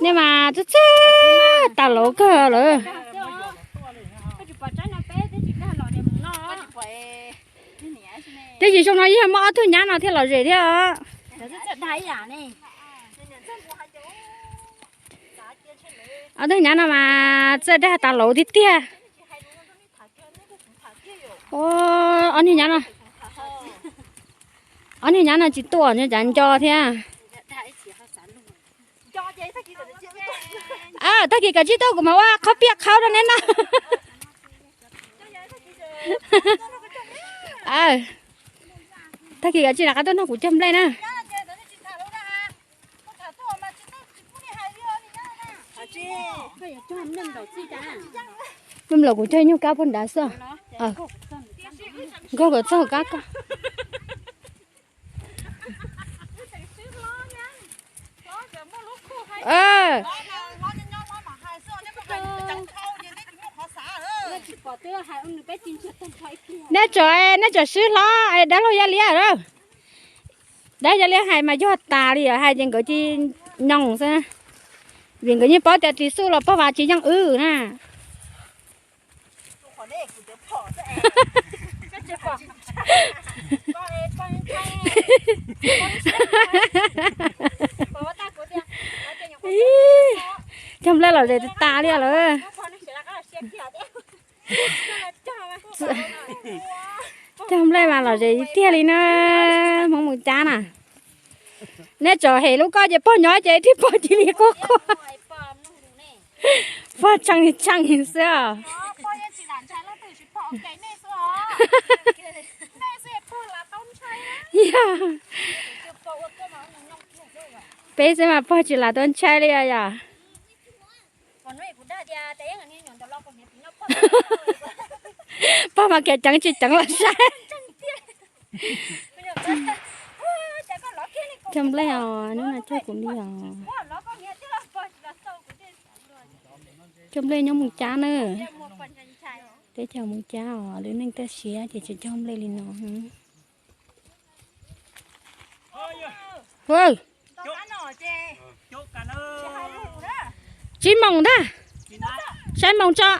Nej mas txawj txawj tas lauv kawg lawm. Twb yog zoo no yog muaj ob tug nyab no thiaj lom zem thiab os. Ob tug nyab no mas txawj dag tas lauv tiag tiag. Ob niag nyab no, ob niag nyab no tsis tuaj nco cas nco thiab. Tag kis kawm tsib tuaj kuv mam ua qhob piaj qhaub rau neb noj. Tag kis kawm tsib rov qab tuaj nrog kuv cog nplej na. Npaj nplaum kuv cog nyuag kab puag nrad xwb. Nkauj kom txog kab koj. Nej tso, nej tso swb hlob es dab laug Yaj Liab lawm. Dab Yaj Liab hais mas yog tas li os, hais ces nkawd cia nyoos xwb. Vim nkawd yeej paub tias ris xuj los pog vas tsis yeej wb na. Cog nplej lom zem tas li lawm. Cog nplej mas lom zem tiag li na. Hmoob Mus Cab na. Nej tsom hem lub koj ces pog nyob ces ib tug pog cia li quaj quaj. Pog tshee tshee xwb os. Peb xwb mas pog tsis lam tuaj ntshai li yom. Pog mas kev ceev tsis ceev los saib. Cog nplej os, hnub no cog kuv li os. Cog nplej nyob Mus Cab na. Teb chaws Mus Cab os, lub neej toj siab ces tsis cog nplej li no. Tsib moos ntag. Saib moos tso.